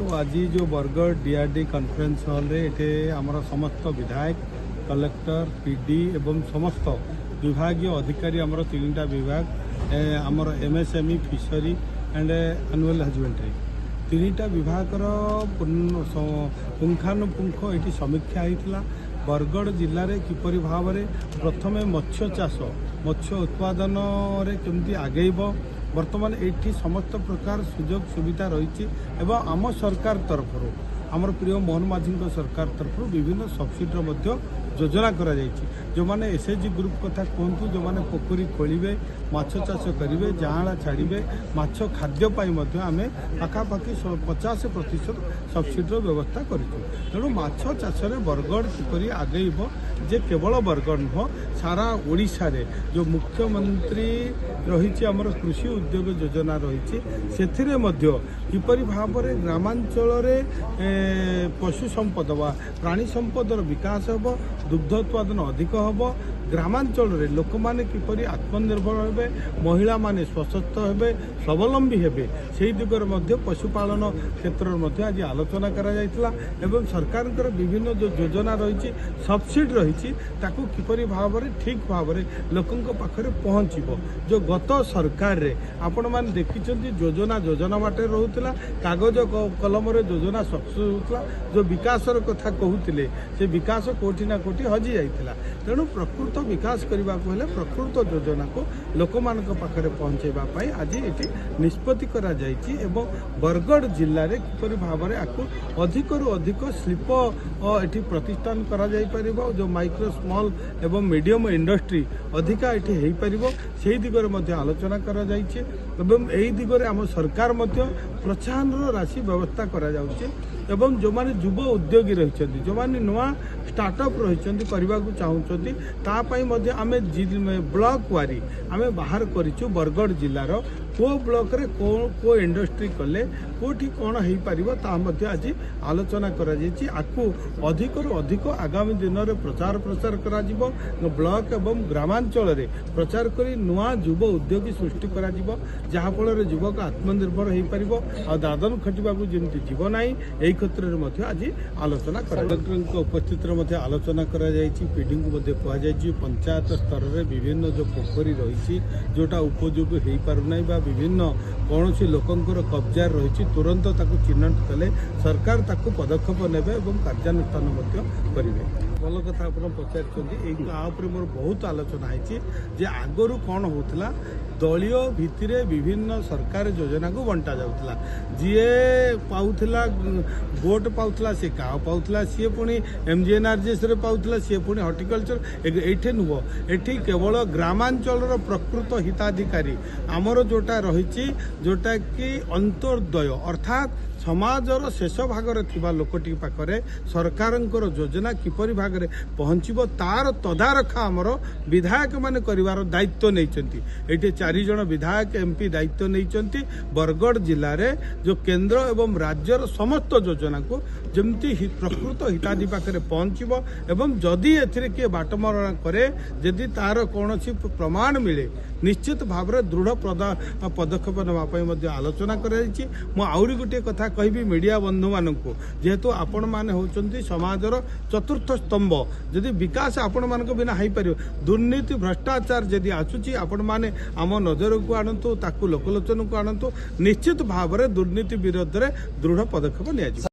ଦେଖନ୍ତୁ, ଆଜି ଯେଉଁ ବରଗଡ଼ ଡିଆର୍ଡି କନଫରେନ୍ସ ହଲ୍ରେ ଏଠି ଆମର ସମସ୍ତ ବିଧାୟକ, କଲେକ୍ଟର, ପିଡି ଏବଂ ସମସ୍ତ ବିଭାଗୀୟ ଅଧିକାରୀ, ଆମର ତିନିଟା ବିଭାଗ, ଆମର MSME, fishery and animal husbandry, ତିନିଟା ବିଭାଗର ପୁଙ୍ଖାନୁପୁଙ୍ଖ ଏଠି ସମୀକ୍ଷା ହେଇଥିଲା। ବରଗଡ଼ ଜିଲ୍ଲାରେ କିପରି ଭାବରେ ପ୍ରଥମେ ମତ୍ସ୍ୟ ଚାଷ, ମତ୍ସ୍ୟ ଉତ୍ପାଦନରେ କେମିତି ଆଗେଇବ, ବର୍ତ୍ତମାନ ଏଇଠି ସମସ୍ତ ପ୍ରକାର ସୁଯୋଗ ସୁବିଧା ରହିଛି ଏବଂ ଆମ ସରକାର ତରଫରୁ, ଆମର ପ୍ରିୟ ମୋହନ ମାଝୀଙ୍କ ସରକାର ତରଫରୁ ବିଭିନ୍ନ ସବସିଡ଼ିର ମଧ୍ୟ ଯୋଜନା କରାଯାଇଛି। ଯେଉଁମାନେ ଏସ୍ଏଚ୍ଜି ଗ୍ରୁପ୍ କଥା କୁହନ୍ତୁ, ଯେଉଁମାନେ ପୋଖରୀ ଖୋଳିବେ, ମାଛ ଚାଷ କରିବେ, ଯାଆଁଳା ଛାଡ଼ିବେ, ମାଛ ଖାଦ୍ୟ ପାଇଁ ମଧ୍ୟ ଆମେ ପାଖାପାଖି 50% ସବସିଡ଼ିର ବ୍ୟବସ୍ଥା କରିଛୁ। ତେଣୁ ମାଛ ଚାଷରେ ବରଗଡ଼ କିପରି ଆଗେଇବ, ଯେ କେବଳ ବରଗଡ଼ ନୁହଁ, ସାରା ଓଡ଼ିଶାରେ ଯେଉଁ ମୁଖ୍ୟମନ୍ତ୍ରୀ ରହିଛି, ଆମର କୃଷି ଉଦ୍ୟୋଗ ଯୋଜନା ରହିଛି, ସେଥିରେ ମଧ୍ୟ କିପରି ଭାବରେ ଗ୍ରାମାଞ୍ଚଳରେ ପଶୁ ସମ୍ପଦ ବା ପ୍ରାଣୀ ସମ୍ପଦର ବିକାଶ ହେବ, ଦୁଗ୍ଧ ଉତ୍ପାଦନ ଅଧିକ ହେବ, ଗ୍ରାମାଞ୍ଚଳରେ ଲୋକମାନେ କିପରି ଆତ୍ମନିର୍ଭର ହେବେ, ମହିଳାମାନେ ସଶକ୍ତ ହେବେ, ସ୍ୱାବଲମ୍ବୀ ହେବେ, ସେହି ଦିଗରେ ମଧ୍ୟ ପଶୁପାଳନ କ୍ଷେତ୍ରରେ ମଧ୍ୟ ଆଜି ଆଲୋଚନା କରାଯାଇଥିଲା। ଏବଂ ସରକାରଙ୍କର ବିଭିନ୍ନ ଯେଉଁ ଯୋଜନା ରହିଛି, ସବସିଡ଼ି ରହିଛି, ତାକୁ କିପରି ଭାବରେ ଠିକ୍ ଭାବରେ ଲୋକଙ୍କ ପାଖରେ ପହଞ୍ଚିବ। ଯେଉଁ ଗତ ସରକାରରେ ଆପଣମାନେ ଦେଖିଛନ୍ତି, ଯୋଜନା ଯୋଜନା ବାଟରେ ରହୁଥିଲା, କାଗଜ କଲମରେ ଯୋଜନା ସକ୍ସେସ୍ ହେଉଥିଲା। ଯେଉଁ ବିକାଶର କଥା କହୁଥିଲେ, ସେ ବିକାଶ କେଉଁଠି ନା କେଉଁଠି ହଜି ଯାଇଥିଲା। ତେଣୁ ପ୍ରକୃତ ବିକାଶ କରିବାକୁ ହେଲେ ପ୍ରକୃତ ଯୋଜନାକୁ ଲୋକମାନଙ୍କ ପାଖରେ ପହଞ୍ଚାଇବା ପାଇଁ ଆଜି ଏଠି ନିଷ୍ପତ୍ତି କରାଯାଇଛି। ଏବଂ ବରଗଡ଼ ଜିଲ୍ଲାରେ କିପରି ଭାବରେ ଆକୁ ଅଧିକରୁ ଅଧିକ ଶିଳ୍ପ ଏଠି ପ୍ରତିଷ୍ଠାନ କରାଯାଇପାରିବ, ଯେଉଁ ମାଇକ୍ରୋ, ସ୍ମଲ୍ ଏବଂ ମିଡ଼ିୟମ୍ ଇଣ୍ଡଷ୍ଟ୍ରି ଅଧିକା ଏଠି ହେଇପାରିବ, ସେହି ଦିଗରେ ମଧ୍ୟ ଆଲୋଚନା କରାଯାଇଛି। ଏବଂ ଏହି ଦିଗରେ ଆମ ସରକାର ମଧ୍ୟ ପ୍ରୋତ୍ସାହନର ରାଶି ବ୍ୟବସ୍ଥା କରାଯାଉଛି। ଏବଂ ଯେଉଁମାନେ ଯୁବ ଉଦ୍ୟୋଗୀ ରହିଛନ୍ତି, ଯେଉଁମାନେ ନୂଆ ଷ୍ଟାର୍ଟଅପ୍ ରହିଛନ୍ତି, କରିବାକୁ ଚାହୁଁଛନ୍ତି, ତା ପାଇଁ ମଧ୍ୟ ଆମେ ବ୍ଲକ ୱାରି ଆମେ ବାହାର କରିଛୁ। ବରଗଡ଼ ଜିଲ୍ଲାର କେଉଁ ବ୍ଲକରେ କେଉଁ କେଉଁ ଇଣ୍ଡଷ୍ଟ୍ରି କଲେ କେଉଁଠି କ'ଣ ହେଇପାରିବ, ତାହା ମଧ୍ୟ ଆଜି ଆଲୋଚନା କରାଯାଇଛି। ଆକୁ ଅଧିକରୁ ଅଧିକ ଆଗାମୀ ଦିନରେ ପ୍ରଚାର ପ୍ରସାର କରାଯିବ। ବ୍ଲକ ଏବଂ ଗ୍ରାମାଞ୍ଚଳରେ ପ୍ରଚାର କରି ନୂଆ ଯୁବ ଉଦ୍ୟୋଗୀ ସୃଷ୍ଟି କରାଯିବ, ଯାହାଫଳରେ ଯୁବକ ଆତ୍ମନିର୍ଭର ହେଇପାରିବ ଆଉ ଦାଦନ ଖଟିବାକୁ ଯେମିତି ଯିବ ନାହିଁ, ଏହି କ୍ଷେତ୍ରରେ ମଧ୍ୟ ଆଜି ଆଲୋଚନା କଲେକ୍ଟରଙ୍କ ଉପସ୍ଥିତିରେ ମଧ୍ୟ ଆଲୋଚନା କରାଯାଇଛି। ପିଡ଼ିଙ୍କୁ ମଧ୍ୟ କୁହାଯାଇଛି, ପଞ୍ଚାୟତ ସ୍ତରରେ ବିଭିନ୍ନ ଯେଉଁ ପୋଖରୀ ରହିଛି, ଯେଉଁଟା ଉପଯୋଗ ହେଇପାରୁନାହିଁ ବା ବିଭିନ୍ନ କୌଣସି ଲୋକଙ୍କର କବ୍ଜାରେ ରହିଛି, ତୁରନ୍ତ ତାକୁ ଚିହ୍ନଟ କଲେ ସରକାର ତାକୁ ପଦକ୍ଷେପ ନେବେ ଏବଂ କାର୍ଯ୍ୟାନୁଷ୍ଠାନ ମଧ୍ୟ କରିବେ। ଭଲ କଥା ଆପଣ ପଚାରିଛନ୍ତି। ଏଇ ଆ ଉପରେ ମୋର ବହୁତ ଆଲୋଚନା ହେଇଛି ଯେ ଆଗରୁ କ'ଣ ହେଉଥିଲା, ଦଳୀୟ ଭିତ୍ତିରେ ବିଭିନ୍ନ ସରକାରୀ ଯୋଜନାକୁ ବଣ୍ଟା ଯାଉଥିଲା। ଯିଏ ପାଉଥିଲା ଭୋଟ ପାଉଥିଲା, ସିଏ କାଉ ପାଉଥିଲା, ସିଏ ପୁଣି ଏମ୍ଜିଏନ୍ଆର୍ଜିଏସ୍ରେ ପାଉଥିଲା, ସିଏ ପୁଣି ହର୍ଟିକଲଚର। ଏଇଠି ନୁହଁ, ଏଠି କେବଳ ଗ୍ରାମାଞ୍ଚଳର ପ୍ରକୃତ ହିତାଧିକାରୀ, ଆମର ଯେଉଁଟା ରହିଛି, ଯେଉଁଟାକି ଅନ୍ତର୍ଦୟ, ଅର୍ଥାତ୍ ସମାଜର ଶେଷ ଭାଗରେ ଥିବା ଲୋକଟି ପାଖରେ ସରକାରଙ୍କର ଯୋଜନା କିପରି ଭାଗରେ ପହଞ୍ଚିବ, ତାର ତଦାରଖ ଆମର ବିଧାୟକମାନେ କରିବାର ଦାୟିତ୍ୱ ନେଇଛନ୍ତି। ଏଇଠି ଚାରିଜଣ ବିଧାୟକ, ଏମ୍ପି ଦାୟିତ୍ୱ ନେଇଛନ୍ତି। ବରଗଡ଼ ଜିଲ୍ଲାରେ ଯେଉଁ କେନ୍ଦ୍ର ଏବଂ ରାଜ୍ୟର ସମସ୍ତ ଯୋଜନାକୁ ଯେମିତି ପ୍ରକୃତ ହିତାଧି ପାଖରେ ପହଞ୍ଚିବ ଏବଂ ଯଦି ଏଥିରେ କିଏ ବାଟମରଣା କରେ, ଯଦି ତାର କୌଣସି ପ୍ରମାଣ ମିଳେ, ନିଶ୍ଚିତ ଭାବରେ ଦୃଢ଼ ପଦକ୍ଷେପ ନେବା ପାଇଁ ମଧ୍ୟ ଆଲୋଚନା କରାଯାଇଛି। ମୁଁ ଆହୁରି ଗୋଟିଏ କଥା କହିବି ମିଡ଼ିଆ ବନ୍ଧୁମାନଙ୍କୁ, ଯେହେତୁ ଆପଣମାନେ ହେଉଛନ୍ତି ସମାଜର ଚତୁର୍ଥ ସ୍ତମ୍ଭ, ଯଦି ବିକାଶ ଆପଣମାନଙ୍କ ବିନା ହେଇପାରିବ, ଦୁର୍ନୀତି ଭ୍ରଷ୍ଟାଚାର ଯଦି ଆସୁଛି, ଆପଣମାନେ ଆମ ନଜରକୁ ଆଣନ୍ତୁ, ତାକୁ ଲୋକଲୋଚନକୁ ଆଣନ୍ତୁ। ନିଶ୍ଚିତ ଭାବରେ ଦୁର୍ନୀତି ବିରୋଧରେ ଦୃଢ଼ ପଦକ୍ଷେପ ନିଆଯିବ।